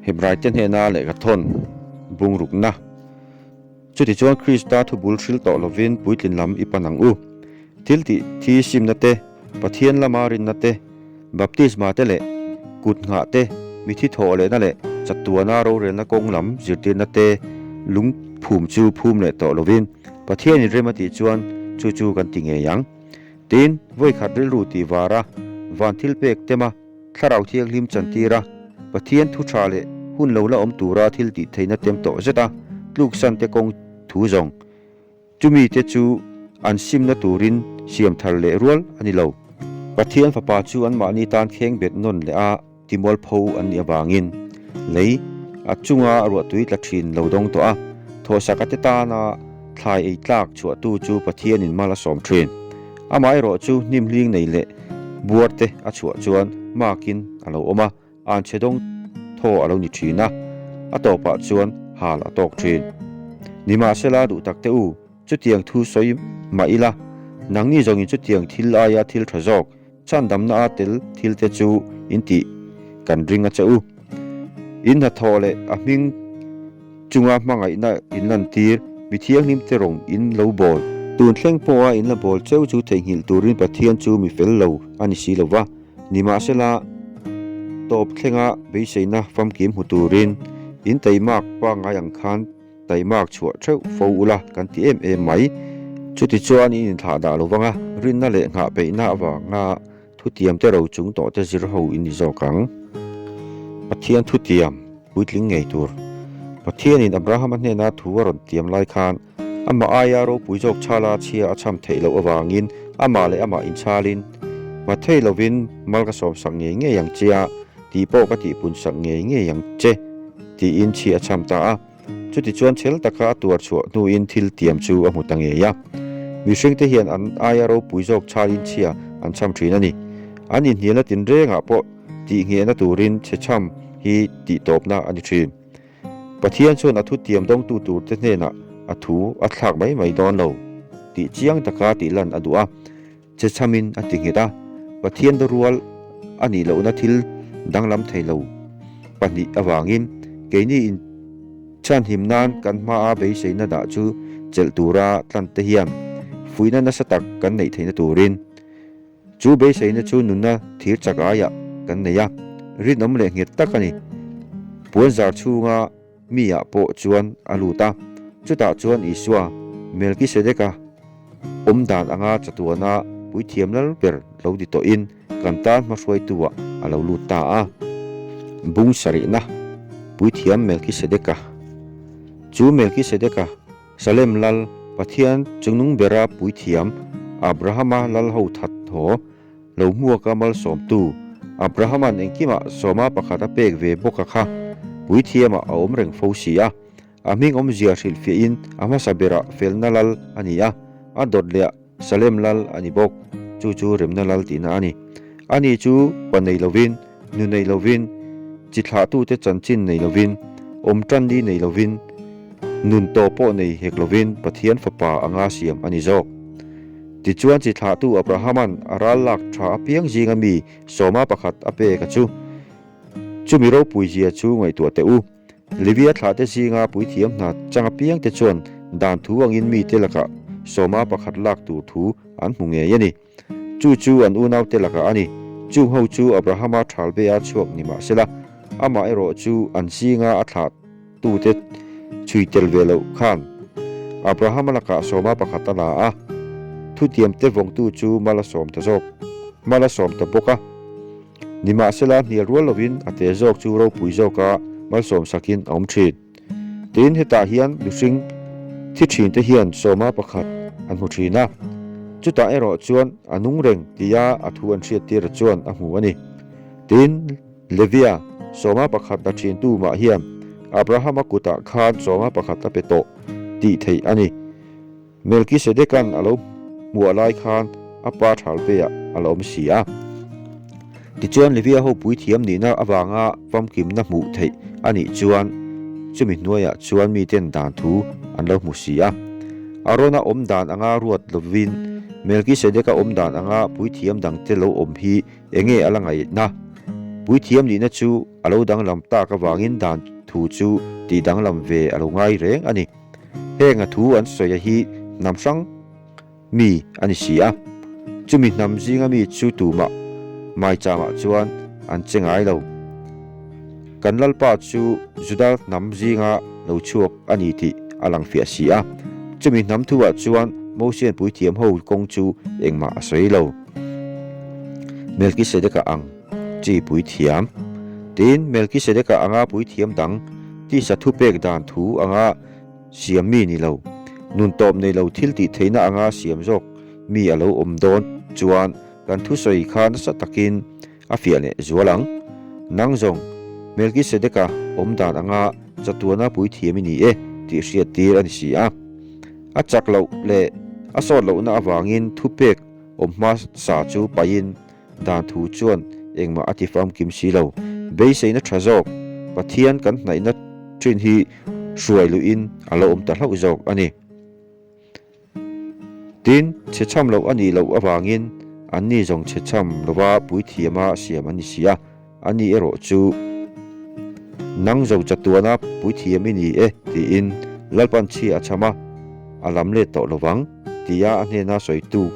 Hebraite hnena lehkhathawn bungrukna. Chutichuan Krista thubul hril tawh lovin puitlin lam i pan ang u. Thil tih thi simna te, Pathian lama rinna te, baptisma te leh kut nghah te, mithi thawh lehna leh chatuana rorelna kawng lam zirtirna te lungphum chu phum leh tawh lovin Pathianin rem a tih chuan chu chu kan ti ngei ang. Tin, vawikhat rilru tih vara van thil pek tema Thlarau Thianghlim chantir a, Pathian thu tha leh hun lo la awm tura thil tih theihna tem tawh zet a, tluksan te kawng thu zawng. Chumi te chu an simna turin siam thar leh rual a ni lo. Pathian fapa chu anmahni tan kheng bet nawn leh a timualpho an nih avangin lei a chunga ruahtui tla thin lo dawng tawh a, thawhsaka te tana thlai ei tlak chhuahtu chu Pathianin mal a sawm thin. Amaherawhchu hnim hling nei leh buar te a chhuah chuan makin a lo awm a, an chhe dawng thaw a lo ni thin a, a tawpah chuan hal a tawk thin. Nimahsela duh tak teh u, chutiang thu sawi mah ila, nangni zawngin chutiang thil aia thil tha zawk, chhandamna a tel thil te chu in tih kan ring a che u. In hnathawh leh a hming chunga hmangaihna in lantir mi thianghlim te rawng in lo bawl. Tun thleng pawha in la bawl cheu chu theihnghilh turin Pathian chu mi fel lo a ni si lo va. Nimahsela, tawp thlenga beiseina famkim hmu turin in taimak pangngai ang khan taimak chhuah theuh fo ula kan ti em em mai. Chutichuan in inthlah dah lo vanga rinna leh nghah peihna avanga thutiam te ro chung tawh te zir ho in ni zawk ang. Pathian thutiam puitling ngei tur. Pathianin Abrahama hnena thu a rawn tiam lai khan Amah aia ropui zawk chhala chhia a chham theih loh avangin amah leh amah inchalin, Hma thei lovin mal ka sawmsak ngei ngei ang che a, tih pawh ka tihpunsak ngei ngei ang che, tiin chhia a chham ta a. Chutichuan chhel taka a tuar chhuah hnuin thil tiam chu a hmu ta ngei a. Mihringte hian an aia ropui zawk chhalin chhia an chham thin a ni. An inhnialna tinrengah pawh tihnghehna turin chhechham hi tihtawpna a ni thin. Pathian chuan a thutiam dawngtu turte hnenah a thu a thlak mai mai dawn lo tih chiang taka tih lan a duh a, che chhamin a ti nghet a. Pathian rual a nih lohna thil danglam thei lo pahnih avangin keini in chhanhim nan kan hmaa beiseina dah chu chelh tura tlante hian fuihna nasa tak kan neih theihna turin Chu beiseina chu nunna thir chak aiah kan nei a, rinawm leh nghet tak a ni. Puanzar chhunga mi ah pawh chuan a lut a, chutah chuan Isua, Melkisedeka awm dan anga chatuana puithiam lal ber lo ni tawhin kan tan hmahruaitu ah a lo lut ta a. Bung sarihna, Puithiam Melkisedeka Chu Melkisedeka Salem lal, Pathian chungnung bera puithiam, Abrahama lal ho that thaw, lo hmuaka malsawmtu, Abrahama'n engkimah sawma pakhat a pek ve bawk a kha, puithiamah a awm reng fo si a. A hming awmzia hrilhfiahin a hmasa berah felna lal a ni a, a dawt lehah Salem lal a ni bawk, chu chu remna lal tihna a ni. Ani chu pa nei lovin, nu nei lovin, chi thlahtute chanchin nei lovin, awm tanni nei lovin, nun tawh pawh nei hek lovin Pathian Fapa anga siam a ni zawk. Tichuan chi thlahtu Abrahama'n a ral lak tha apiang zinga mi sawma pakhat a pek a chu. Chumi ropui zia chu ngaihtuah teh u. Levia thlahte zinga puithiam hna chang apiangte chuan dan thu angin mite lakah sawma pakhat lak tur thu an hmu ngei a ni. Chu chu an unaute lakah a ni. Chung ho chu Abrahama thalbe-a chhuak ni mah sela, amah erawh chu an zinga a thlahtute chhui tel ve loh khan Abrahama lakah sawma pakhat a la a, thutiamte vawngtu chu mal a sawm ta zawk, mal a sawm ta bawk a. Nimahsela hnial rual lovin a te zawk chu ropui zawka malsawm sakin a awm thin. Tin, hetah hian mihring thi thinte hian sawma pakhat an hmu thin a, chutah erawh chuan a nung reng tia a thu an hriattir chuan a hmu a ni. Tin, Levia, sawma pakhat la thintu mah hian Abrahama kutah khan sawma pakhat a pe tawh tih theih a ni. Melkisedekan a lo hmuah lai khan a pa thalpeah a la awm si a. Tichuan Levia ho puithiam nihna avanga famkimna hmuh theih a nih chuan chumi hnuaiah chuan miten dan thu an lo hmu si a. Arona awm dan anga ruat lovin Melkisedeka awm dan anga puithiam dangte lo awm hi enge a la ngaihna? Puithiam nihna chu a lo danglam tak avangin dan thu chu tih danglam ve a lo ngai reng a ni. Heng a thu an sawi a hi hnam hrang mi a ni si a, chumi hnam zinga mi chu tumah maichamah chuan an che ngai lo. Kan Lalpa chu Juda hnam zinga lo chhuak a ni tih a lang fiah si a, chumi hnam thuah chuan Mosian puithiam ho kawng chu engmah a sawi lo. Melkisedeka ang chi puithiam. Tin, Melkisedeka anga puithiam dang tisa thupek dan thu anga siam mi ni lo, nun tawp nei lo thil tih theihna anga siam zawk mi a lo awm dawn chuan kan thusawi kha nasa takin a fiah leh zual ang. Nang zawng, Melkisedeka awm dan anga chatuana puithiam i ni e tih hriat tir a ni si a. A chak loh leh a sawt lohna avangin thupek awm hmasa chu paihin dan thu chuan engmah a ti famkim si lo. Beiseina tha zawk, Pathian kan hnaihna thin hi hruai luhin a lo awm ta hlauh zawk a ni. Tin, chhechham loh a nih loh avangin anni zawng chhechham lova puithiama siam an ni si a, ani erawh chu nang zo chatuana puithiam i ni e tiin Lalpan chhia a chham a, a lam let tawh lovang tia a hnena sawitu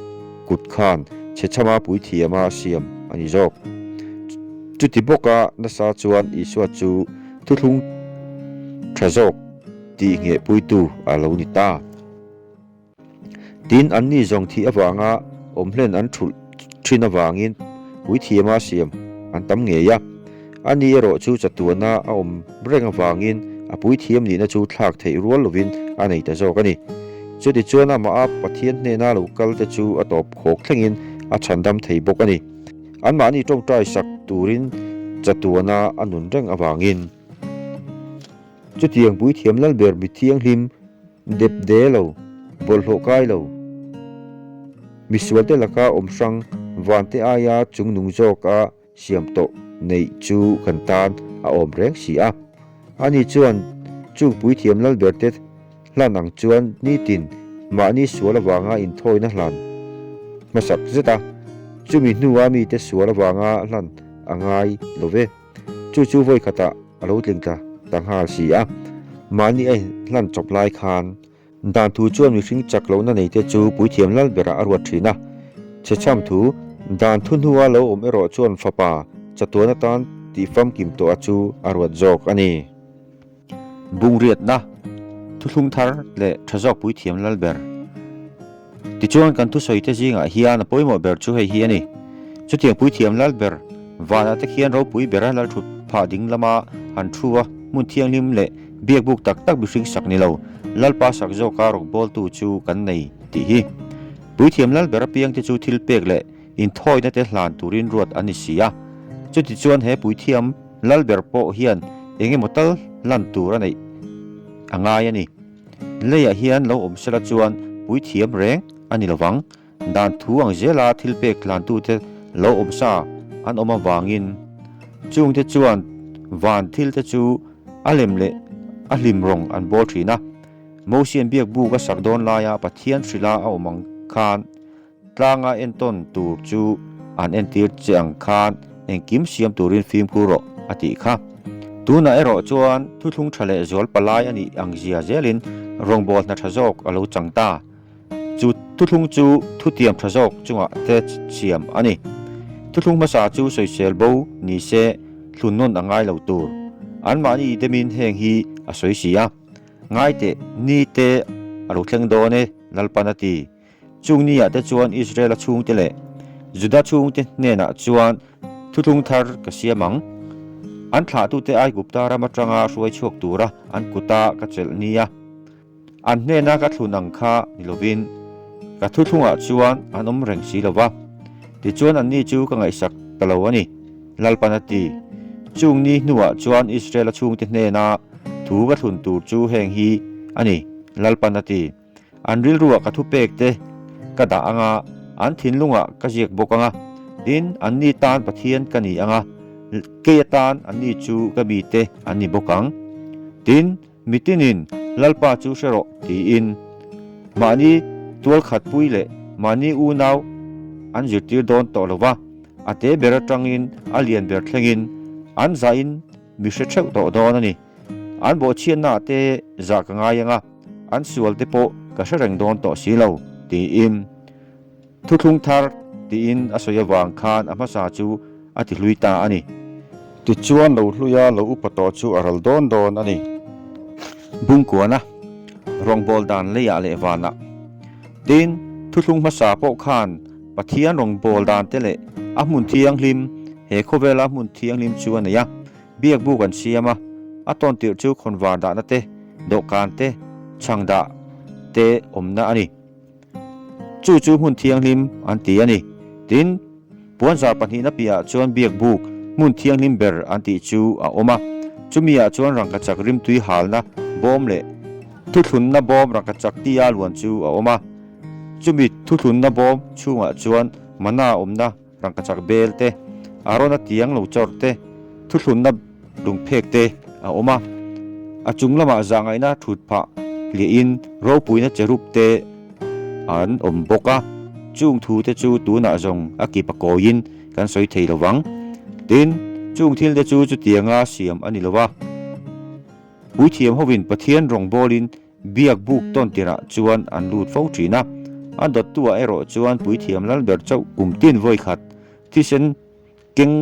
kut khan chhechhama puithiama siam a ni zawk. Chuti bawka nasa chuan Isua chu thuthlung tha zawk tih nghehpuitu a lo ni ta. Tin, anni zawng thih avanga awm hlen an thulh thin avangin puithiama siam an tam ngei a. Ani erawh chu chatuana a awm reng avangin a puithiam nihna chu thlak theih rual lovin a nei ta zawk a ni. Chutichuan amah a Pathian hnena lo kal te chu a tawp khawk thlengin a chhandam thei bawk a ni. Anmahni tawngtai sak turin chatuana a nun reng avangin. Chutiang puithiam lalber mi thianghlim dep de lo, bawlhhlawh kai lo, misualte laka awm hrang vante aia chungnung zawka siam tawh neih chu kan tan a awm reng si a. Ani chuan chung puithiam lalberte hlan ang chuan nitin mahni sual avanga inthawina hlan hmasak zet a, chumi hnua mite sual avanga hlan a ngai lo ve. Chu chu vawi khatah a lo tling ta ta nghal si a, mahni a inhlan chawp lai khan dan thu chuan mihring chak lohna neite chu puithiam lal berah a ruat thin a. Chhechham thu, dan thu hnua lo awm erawh chuan fapa chatuan atan tih famkim tawh a chu a ruat zawk a ni. Bungriatna, thuthlung thar leh tha zawk puithiam lal ber. Tichuan kan thusawite zingah hian a pawimawh ber chu hei hi a ni. Chutiang puithiam lal ber vanah te khian ropui bera lal thut phah ding lama han thu a, hmun thianghlim leh biakbuk tak tak mihring sak ni lo, Lalpa sak zawka rawkbawltu chu kan nei tih hi. Puithiam lal ber apiangte chu thil pek leh inthawina te hlan turin ruat an ni si a. Chutichuan he puithiam Lalber pawh hian eng emaw tal lan tur a neih a ngai a ni. Leiah hian lo awm sela chuan puithiam reng a ni lovang. Dan thu ang zela thil pek hlantute lo awm sa an awm avangin chungte chuan van thilte chu a lem leh a hlim rawng an bawl thin a. Mosian biakbuk a sak dawn laia Pathian hrila a awm ang khan Tlanga entawn tur chu an entir che ang khan engkim siam turin fimkhur rawh a tih kha. Tunah erawh chuan thuthlung tha leh zual palai a nih ang zia zelin rawngbâwl hna tha zawk a lo chang ta. Chu thuthlung chu thutiam tha zawk chungah te siam a ni. Thuthlung hmasa chu sawisel bo ni se thlun nawn a ngai lo tur. Anmahni demin heng hi a sawi si a. Ngaiteh, ni te a lo thleng dawn e, Lalpan a ti. Chung niah te chuan Israela chhungte leh Juda chhungte hnenah chuan thuthlung thar ka siam ang. An thlahtute Aigupta ram atanga hruai chhuak tura an kuta ka chelh nia an hnena ka thlun ang kha ni lovin ka thuthlungah chuan an awm reng si lo va. Tichuan anni chu ka ngaihsak ta lo a ni, Lalpan a ti. Chung ni hnuah chuan Israela chhungte hnena thu ka thlun tur chu heng hi a ni, Lalpan a ti. An rilruah ka thupek te ka dah anga, an thinlungah ka ziak bawk anga, tin, anni tan Pathian ka ni anga, kei atan anni chu ka mite an ni bawk ang. Tin, mitinin Lalpa chu hre rawh tiin mahni tualkhatpui leh mahni unau an zirtir dawn tawh lo va, a te ber atangin a lian ber thlengin. An zahin mi hre theuh tawh dawn a ni. An bawhchhiatnaah te zah ka ngai ang a, an sual te pawh ka hre reng dawn tawh si lo, tiin thuthlung thar tiin a sawi avang khan a hmasa chu a ti hlui ta a ni. Tichuan lo hluia lo upa tawh chu a ral dawn dawn a ni. Bungkuana rawngbâwl dan leiah leh vanah. Tin, thuthlung hmasa pawh khan Pathian rawngbâwl dante leh a hmun thianghlim, he khawvela hmun thianghlim chu a nei a. Biak buk an siam a, a tawn tirh chu khawnvar dahna te, dawhkan te, chhang dah te awmna a ni. Chu chu hmun thianghlim an ti a ni. Tin, puanzar pahnihna piahah chuan biak buk hmun thianghlim ber an tih chu a awm a. Chumi ah chuan rangkachak rimtui halna bawm leh thuthlunna bawm rangkachak tia luan chu a awm a. Chumi thuthlunna bawm chhungah chuan mana awmna Rangkachak bel te, Arona tiang lo chawr te, thuthlunna lungphek te a awm a. A chung lamah zahngaihna thut phah hliahin ropuina cherub te an awm bawk a. Chung thu te chu tunah zawng a kip a kawiin kan sawi thei lo vang. Tin, chung thil te chu chutianga siam a ni lo va. Puithiam hovin Pathian rawngbawlin Biak buk tawn tirah chuan an lut fo thin a, a dawttuah erawh chuan puithiam lal ber chauh kum tin vawi khat thisen keng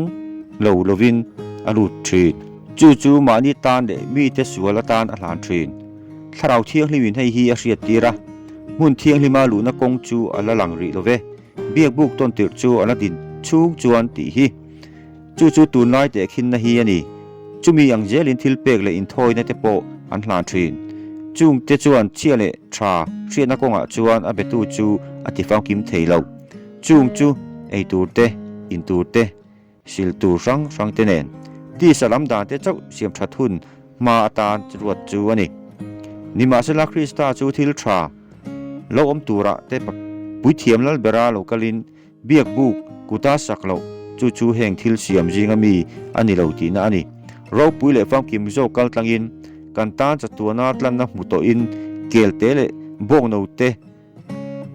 lo lovin a lut thin. Chu chu mahni tan leh mite sual atan a hlan thin. Thlarau Thianghlimin hei hi a hriattir a, hmun thianghlima luhna kawng chu a la lang rih lo ve, biak buk tawn tirh chu a la din chhung chuan tih hi. Chu chu tunlai tehkhinna hi a ni. Chumi ang zelin thil pek leh inthawina te pawh an hlan thin. Chung te chuan chhia leh tha hriatna kawngah chuan a betu chu a tifamkim thei lo. Chung chu ei tur te, in tur te, sil tur hrang hrang te nen tisa lam dan te chauh siam that hun hma atan ruat chu a ni. Nimahsela Krista chu thil tha lo awm turah te puithiam lalbera lo kalin Biak buk kuta sak loh chu chu heng thil siam zinga mi a ni lo tihna a ni. Ropui leh famkim zawk kal tlangin kan tan chatuana tlanna hmu tawhin kelte leh bawknote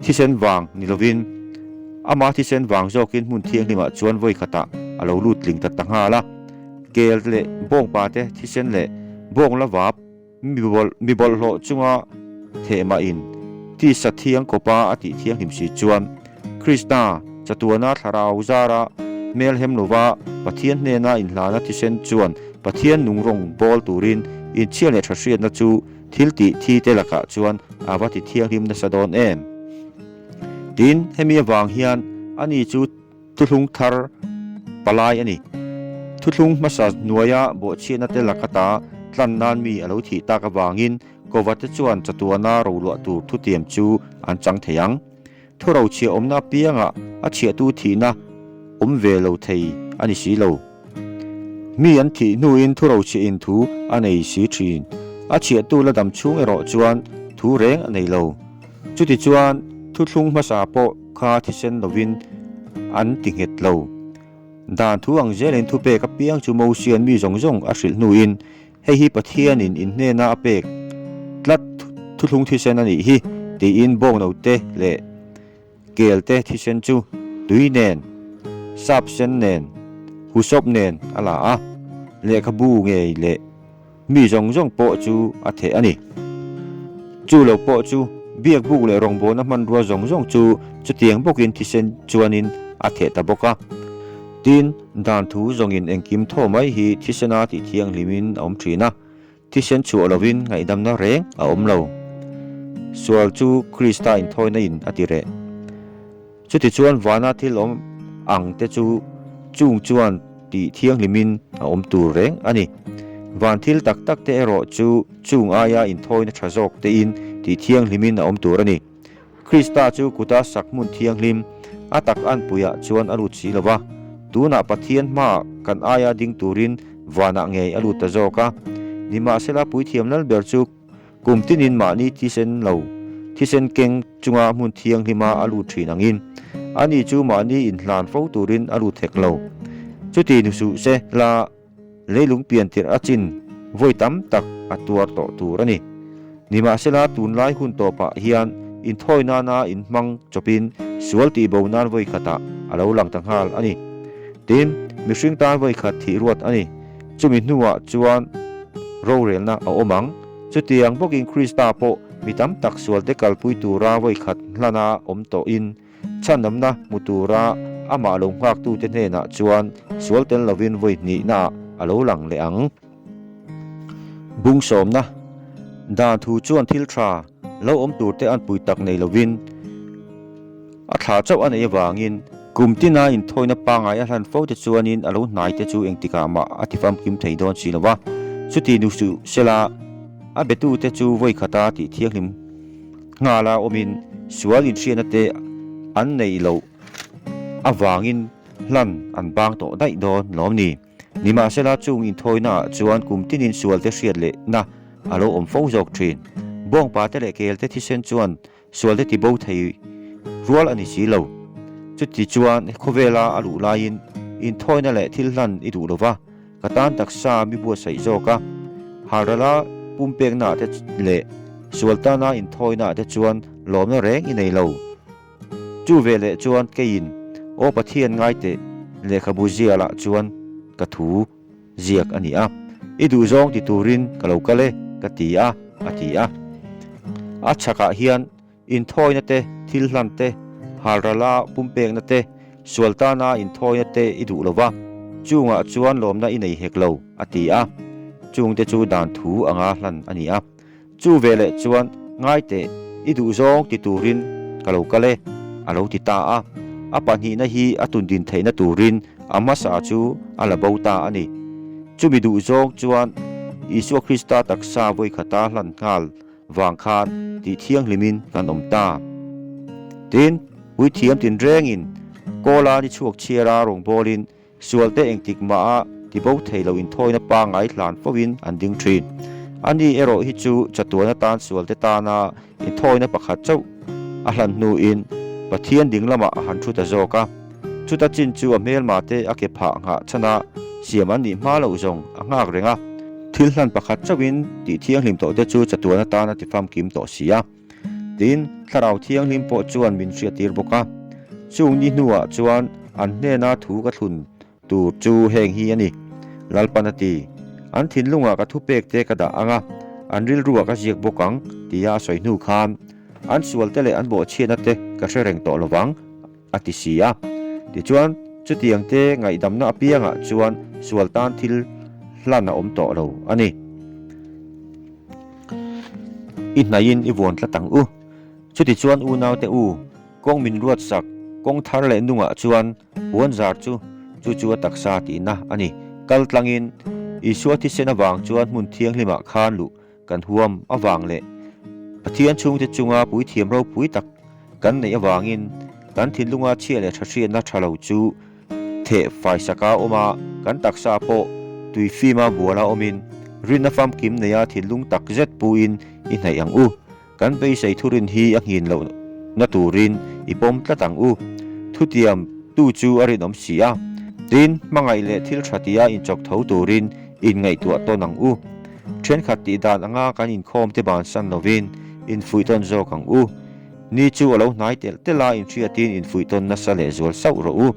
thisen vang ni lovin ama thisen vang zawkin hmun thianghlimah chuan vawi khatah a lo lut tling ta ta nghal a. Kel leh bawngpate thisen leh bawngla vap Mi bawlhhlawh chunga thehmahin tisa thiang kawpa a tih thianghlim si chuan Krista chatuana thlarau zara hmelhem lova Pathian hnena inhlana thisen chuan Pathian nung rawng bawl turin inchhia leh thahriatna chu thil tih thi te lakah chuan a va ti thianghlim nasa dawn em? Tin, hemi avang hian ani chu Thuthlung thar palai a ni. Thuthlung hmasa hnuaia bawhchhiatna te lak ata tlan nan mi a lo thih tak avangin Kovate chuan chatuana roluah tur thutiam chu an chang thei ang. Thurochhiah awmna apiangah a chhiahtu thihna awm ve lo thei a ni si lo. Mi an thih hnuin thurochhiahin thu a nei si thin. A chhiahtu la dam chhung erawh chuan thu reng a nei lo. Chutichuan thuthlung hmasa pawh kha thisen lovin an ti nghet lo. Dan thu ang zelin thupek apiang chu Mosian mi zawng zawng a hrilh hnuin hei hi Pathianin in hnena a pek tlat thuthlung thisen a nih hi tiin bawngnote leh Kelte thisen chu tui nen, sap sen nen, husawp nen a la a, lehkhabu ngei leh mi zawng zawng pawh chu a theh a ni. Chu lo pawh chu biakbuk leh rawngbawlna hmanrua zawng zawng chu chutiang bawkin thisen chuanin a theh ta bawk a. Tin, dan thu zawngin engkim thaw mai hi thisena tih thianghlimin a awm thin a. Thisen chhuah lovin ngaihdamna reng a awm lo. Sual chu Krista inthawina in a ti reh. Chutichuan vana thil awm ang te chu chung chuan tih thianghlimin a awm tur reng a ni. Van thil tak tak te erawh chu chung aia inthawina tha zawk tein tih thianghlimin a awm tur a ni. Krista chu kuta sak hmun thianghlim a tak anpuiah chuan a lut si lo va, tunah Pathian hmaah kan aia ding turin vanah ngei a lut ta zawk a. Nimahsela puithiam lal ber chu kum tinin mahni thisen lo thisen keng chunga hmun thianghlima a lut thin angin ani chu mahni inhlan fo turin a lut hek lo. Chuti nu suh se la. Leilung pian tirh a chin vawi tam tak a tuar tawh tur a ni. Nimahsela tunlai hun tawpah hian inthawi nana inhmang chawpin sual tihbo nan vawi khatah a lo lang ta nghal a ni. Tin, mihring tan vawi khat thih ruat a ni. Chumi hnuah chuan rorelna a awm ang. Chutiang bawkin Krista pawh mi tam tak sualte kalpui tura vawikhat hlana awm tawhin chhanamna hmu tura amah lo nghaktute hnenah chuan sual tel lovin vawi hnihnaah a lo lang leh ang. Bung sawmna dan thu chuan thil tha lo awm turte an pui tak nei lovin a thla chauh a neih avangin kum tina inthawina pangngai a hlan fo te chuanin a lo hnai te chu engtikah mah a ti famkim thei dawn si lo va. Chuti nu suh sela a betute chu vawi khata tih thianghlim nghala awmin sual inhriatna te an neih loh avangin hlan an bang tawh daih dawn lawm ni. Nimahsela chung inthawinaah chuan kum tinin sualte hriat lehna a lo awm fo zawk thin. Bawngpate leh kelte thisen chuan sualte tibo thei rual a ni si lo. Chuti chuan khawvela a luh laiin inthawina leh thil hlan i duh lova, ka tan taksa mi buatsaih zawk a. Halrala pumpeknaah te leh sual tana inthawinaah te chuan lawmna reng i nei lo. Chu veleh chuan keiin, Aw Pathian ngai teh, lehkhabu zialah chuan ka thu ziak a ni a, i duhzawng ti turin ka lo kal e, ka ti a, a ti a. A chhakah hian inthawina te, thil hlan te, halrala pumpekna te, sual tana inthawina te i duh lo va, chungah chuan lawmna i nei hek lo, a ti a. Chungte chu dan thu anga hlan a ni a. Chu veleh chuan, Ngai teh, i duhzawng ti turin ka lo kal e, a lo ti ta a. A pahnihna hi a tundin theihna turin a hmasa chu a la bo ta a ni. Chumi duhzawng chuan Isua Krista taksa vawikhata hlan nghal vang khan tih thianghlimin kan awm ta. Tin, puithiam tinrengin Kawla ni chhuak chhiara rawngbawlin Sualte engtik mah a tibo thei lo inthawina pangngai hlan fo in an ding thin. Ani erawh hi chu chatuan atan sualte tana inthawina pakhat chauh a hlan hnuin Pathian ding lamah a han thu ta zawk a. Chuta chin chu a hmelma te a ke phah nghah chhan a, siam an nih hma loh zawng a nghak reng a. Thil hlan pakhat chauhin tih thianghlim tawh te chu chatuan atan a ti famkim tawh si a. Tin, Thlarau Thianghlim pawh chuan min hriattir bawk a. Chung ni hnuah chuan an hnena thu ka thlun tur chu heng hi a ni, Lalpan a ti. An thinlungah ka thupek te ka dah ang a, an rilruah ka ziak bawk ang, tia a sawi hnu khan, An sualte leh an bawhchhiatna te ka hre reng tawh lovang, a ti si a. Tichuan, chutiang te ngaihdamna apiangah chuan sual tan thil hlan a awm tawh lo a ni. I hnaihin i vuan tlat ang u. Chutichuan unaute u, kawng min ruat sak, kawng thar leh nungah chuan puan zar chu, chu chu a taksa tihna a ni. Kal tlangin, Isua thisen avang chuan hmun thianghlimah khan luh kan huam avang leh Pathian chhungte chunga puithiam ropui tak kan neih avangin kan thinlunga chhia leh thahriatna tha lo chu theh faisaka awm a, kan taksa pawh tui fima buala awmin rinna famkim neia thinlung tak zet puin i hnaih ang u. Kan beisei thurin hi a nghin loh na turin i pawm tlat ang u. Thutiam tu chu a rinawm si a. Tin, hmangaih leh thil tha tia inchawk tho turin inngaihtuah tawn ang u. Thenkhat tih dan anga kan inkhawm te bansan lovin infuih tawn zawk ang u. Ni chu a lo hnai telh telh a, inhriatin infuih tawn nasa leh zual sauh rawh u.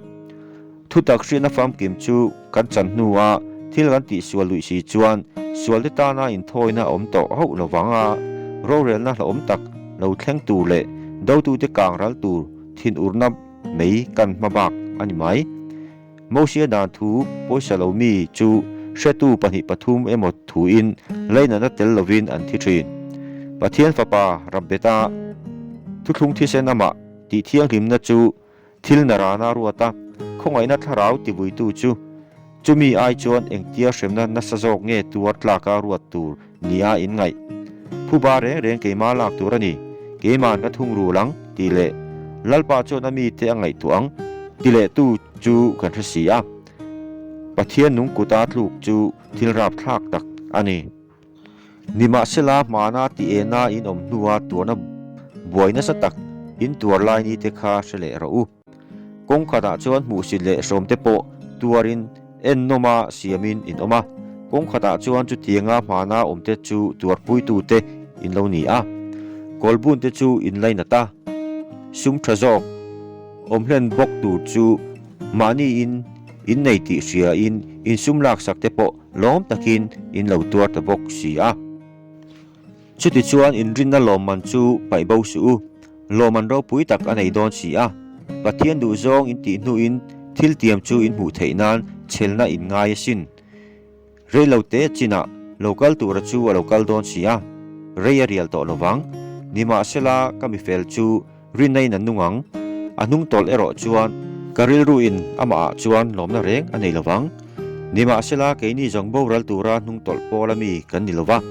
Thutak hriatna famkim chu kan chan hnua thil kan tihsual luih si chuan sualte tana inthawina a awm tawh hauh lo vang a, rorelna hlauhawm tak lo thleng tur leh dotute kang ral tur thinurna mei kan hma bak a ni mai. Mosia dan thu pawisa lo mi chu hretu 2 3 emaw thuin leinatna tel lovin an thi thin. Pathian Fapa Rabbeta thuthlung thisen amah tih thianghlimna chu Thil na rana ruat a, khawngaihna thlarau tivuitu chu chumi ai chuan engtia hremna nasa zawk nge tuar tlaka ruat tur nia in ngaih. Phuba reng reng keima lak tur a ni, keima'n ka thungrul ang, tih leh Lalpa chuan a mite a ngaihtuah ang, ti leh tu chu kan hre si a. Pathian nung kuta tluk chu thil rapthlak tak a ni. Nimahsela, hmana ti ena in awm hnua tuarna buai nasa tak in tuar lai ni te kha hre leh rawh u. Kawng khatah chuan hmuhsit leh hrawm te pawh tuarin ennawma siamin in awm a, kawng khatah chuan chutianga hmana awm te chu tuarpuitu te in lo ni a. Kawlbun te chu in lainat a, sum tha zawk awm hlen bawk tur chu mahni in. in nei tih hriain in sum laksak te pawh lawm takin in lo tuar ta bawk si a. Chutichuan inrinna lawmman chu paih bo suh u, lawmman ropui tak a nei dawn si a. Pathian duhzawng in tih hnuin thil tiam chu in hmuh theih nan chhelna in ngai asin. Rei lo te chinah lo kal tura chu a lo kal dawn si a, rei a rial tawh lo vang. Nimahsela ka mifel chu rinna in a nung ang, a hnung tawlh erawh chuan ka rilru in amah ah chuan lawmna reng a nei lo vang. Nimahsela keini zawng boral tura hnung tawlh pawl ami kan ni lo va,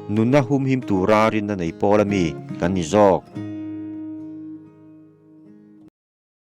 nunna humhim tura rinna nei pawl ami kan ni zawk.